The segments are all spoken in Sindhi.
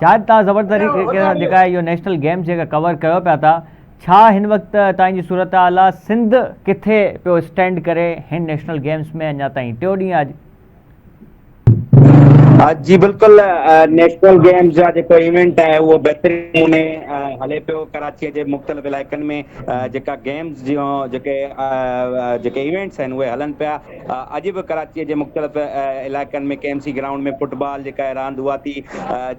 شايد توهان زبردست طريقي سان جيڪا اهو نيشنل گيمز جيڪا ڪور ڪيو پيا ٿا ڇا هن وقت تائين جي صورتحال آ سنڌ ڪٿي پيو اسٽينڊ ڪري هن نيشنل گيمز ۾ اڃا تائين ٽيو ڏينهن آ اڄ. جي بلڪل نيشنل گيمز جا جيڪو ايونٽ آهي اهو بهترين نموني هلي پيو ڪراچي جي مختلف علائقن ۾ جيڪا گيمز جون جيڪي جيڪي ايونٽس آهن اهي هلن پيا اڄ به ڪراچيء جي مختلف علائقن ۾ K M C ground ۾ football جيڪا راند اها ٿي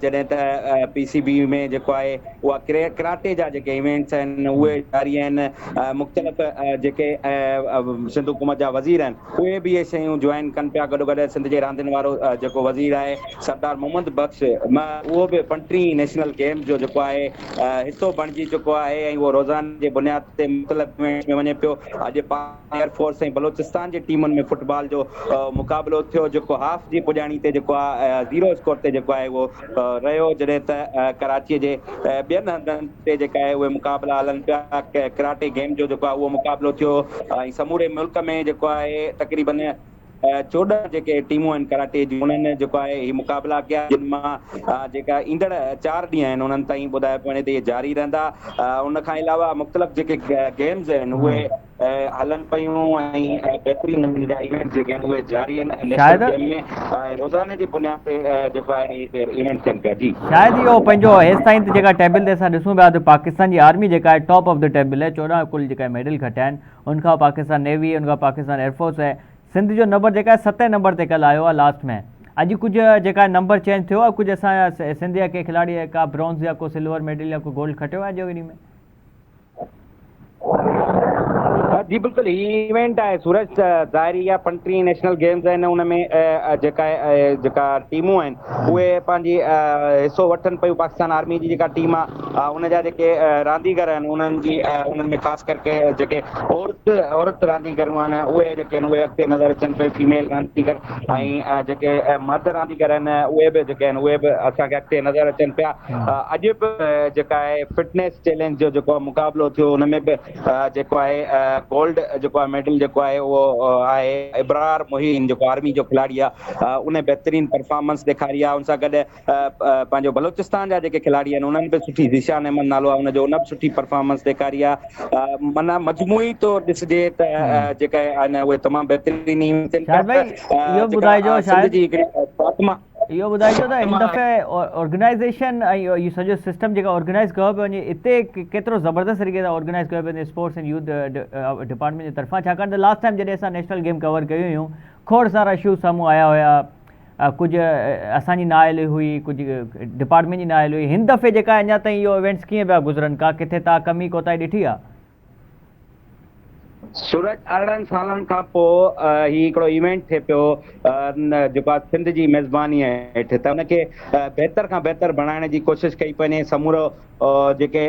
جڏهن ته پي سي بي ۾ جيڪو آهي اها ڪراٽي جا جيڪي ايونٽس آهن اهي جاري آهن مختلف جيڪي سنڌ حڪومت جا وزير آهن اهي به اهي شيون جوائن ڪن پيا گڏو گڏ سنڌ جي راندين وارو جيڪو وزير آهي سردار محمد بخش اهو به پنٽيهين نيشنل گيمز جو جيڪو آهي حصو بڻجي چڪو آهي ۽ اهو روزاني جي بنياد تي مختلف ايونٽس ۾ وڃي پيو اڄ ايئر فورس ۽ بلوچستان جي ٽيمن ۾ فٽبال جو مقابلو ٿيو جيڪو هاف جي پڄاڻي تي جيڪو آهي زيرو اسڪور تي جيڪو آهي اهو رهيو جڏهن ته ڪراچي جي ٻين هنڌن تي جيڪا آهي اهي مقابلا هلن پيا ڪراٽي گيم جو جيڪو آهي اهو مقابلو ٿيو ۽ سموري ملڪ ۾ جيڪو آهي تقريبن 14 جيڪي ٽيمون آهن ڪراٽي جون انهن جيڪو آهي هي مقابلا ڪيا جن مان جيڪا ايندڙ چار ڏينهن آهن انهن تائين ٻڌايو پيو وڃي ته اهي جاري رهندا ان کان علاوه مختلف جيڪي گيمز آهن اهي هلن پيون ۽ بهترين نموني جا ايونٽ جيڪي آهن اهي جاري آهن ۽ نيشنل گيم ۾ روزاني جي بنياد تي جيڪو آهي هتي ايونٽ ٿين پيا جي. شايد اهو پنهنجو هيستائين ته جيڪا ٽيبل تي اسان ڏسون پيا ته پاڪستان جي آرمي جيڪا آهي ٽاپ آف the table آهي 14 ڪل جيڪا ميڊل کٽيا آهن ان کان پاڪستان نيوي ان کان پاڪستان ايئر فورس آهي سنڌ جو نمبر جيڪا آهي ستين نمبر تي ڪل آيو آهي لاسٽ ۾ اڄ ڪجهه جيڪا نمبر چينج ٿيو آهي ڪجهه اسان جا سنڌ جا ڪي کلاڙي ڪا برونز يا ڪو سلور ميڊل يا ڪو گولڊ کٽيو آهي اڄ جي ڏينهن ۾؟ جي بلڪل هي ايونٽ آهي سورج ظاهري آهي 35 نيشنل گيمز آهن ان ۾ جيڪا جيڪا ٽيمون آهن اهي پنهنجي حصو وٺن پيون پاڪستان آرمي جي جيڪا ٽيم آهي ان جا جيڪي رانديگر آهن انهن جي انهن ۾ خاص ڪرڪي جيڪي عورت عورت رانديگرون آهن اهي جيڪي آهن اهي اڳتي نظر اچن پيون فيميل رانديگر ۽ جيڪي مرد رانديگر آهن اهي به جيڪي آهن اهي به اسان کي اڳتي نظر اچن پيا اڄ به جيڪا آهي فٽنيس چئلينج جو جيڪو مقابلو ٿيو ان ۾ به جيڪو آهي گولڊ جيڪو آهي ميڊل جيڪو آهي اهو آهي ابرار محين جيڪو آرمي جو کلاڙي آهي ان بهترين پرفارمنس ڏيکاري آهي ان سان گڏ پنهنجو بلوچستان جا جيڪي کلاڙي آهن انهن به سٺي ذيشان احمد نالو آهي ان جو ان به سٺي پرفارمنس ڏيکاري آهي معنيٰ مجموعي طور ڏسجي ته جيڪا آهن اهي تمام بهترين ٿين پيا جيڪا سنڌ جي هڪڙي فاطمه اهو ٻڌائجو ته هن دفعي آرگنائيزيشن ۽ اهو سڄو سسٽم جيڪا آرگنائيز ڪيو پيو وڃي اتي ڪيترو زبردست طريقي سان آرگنائيز ڪيو پيو وڃي اسپورٽس اينڊ يوٿ ڊپارٽمينٽ جي طرفان ڇاڪاڻ ته لاسٽ ٽائيم جڏهن اسان نيشنل گيم ڪور ڪيون هيون کوڙ سارا اشوز سامهون آيا هيا ڪجهه اسان جي نااهلي هئي ڪجهه ڊپارٽمينٽ جي نااهلي هئي هن دفعي جيڪا اڃا تائين اهو ايونٽس ڪيئن پيا گذرن ڪا ڪٿي تا ڪمي ڪوتاهي ڏٺي آهي سورج 18 سالن کان پوء هي هڪڙو ايونٽ ٿئي پيو جيڪو آهي سنڌ جي ميزباني هيٺ ته ان کي بهتر کان بهتر بڻائڻ جي ڪوشش ڪئي پئي وڃي سمورو جيڪي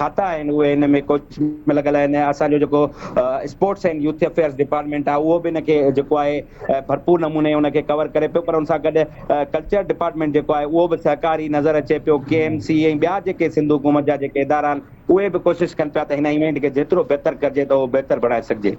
کاتا آهن اهي ان ۾ ڪوشش ۾ لڳل آهن اسان جو جيڪو sports and youth affairs department آهي اهو به ان کي جيڪو آهي ڀرپور نموني ان کي ڪور ڪري پيو پر ان سان گڏ ڪلچر ڊپارٽمينٽ جيڪو آهي اهو به سهڪاري نظر اچي پيو ڪي ايم سي ۽ ٻيا جيڪي سنڌ حڪومت جا جيڪي ادارا آهن اهي به ڪوشش ڪن پيا ته هن ايونٽ کي جيترو بهتر ڪرجي ته اهو بهتر بڻائي سگهجي.